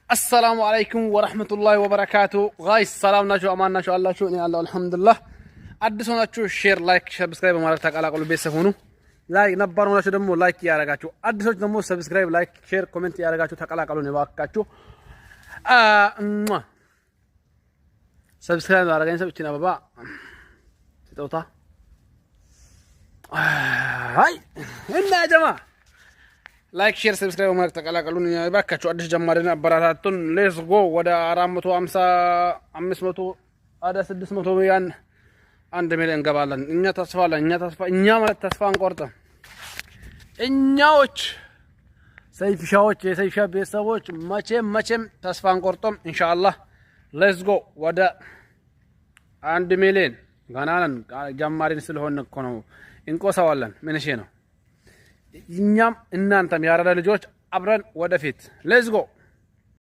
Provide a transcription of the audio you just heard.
አሰላሙ አለይኩም ወረህመቱላሂ ወበረካቱ። Guys፣ ሰላም ናችሁ? አማን ናችሁ? አላችሁ? እኔ አለሁ አልሐምዱሊላህ። አዲስ ሆናችሁ share፣ like፣ subscribe በማድረግ ተቀላቀሉ፣ ቤተሰብ ሁኑ። Like ነባር ሆናችሁ ደግሞ like እያደረጋችሁ፣ አዲሶች ደግሞ subscribe፣ like፣ share፣ comment እያደረጋችሁ ተቀላቀሉ። እባካችሁ subscribe ያደረገኝ ሰው እችን አበባ ስጦታ። አይ እና ጀማ like፣ share፣ subscribe በማድረግ ተቀላቀሉን። እባካችሁ አዲስ ጀማሪን አበረታቱን። Let's go ወደ 450፣ 500፣ ወደ 600 ያን 1 ሚሊዮን እንገባለን። እኛ ተስፋ አለን። እኛ ተስፋ እኛ ማለት ተስፋ አንቆርጥም። እኛዎች ሰይፍሻዎች፣ የሰይፍሻ ቤተሰቦች መቼም መቼም ተስፋ አንቆርጥም። ኢንሻአላህ let's go ወደ 1 ሚሊዮን። ገና ነን። ጀማሪን ስለሆን እኮ ነው። እንቆሰዋለን። ምን ነው፣ እኛም እናንተም የአራዳ ልጆች አብረን ወደፊት let's go።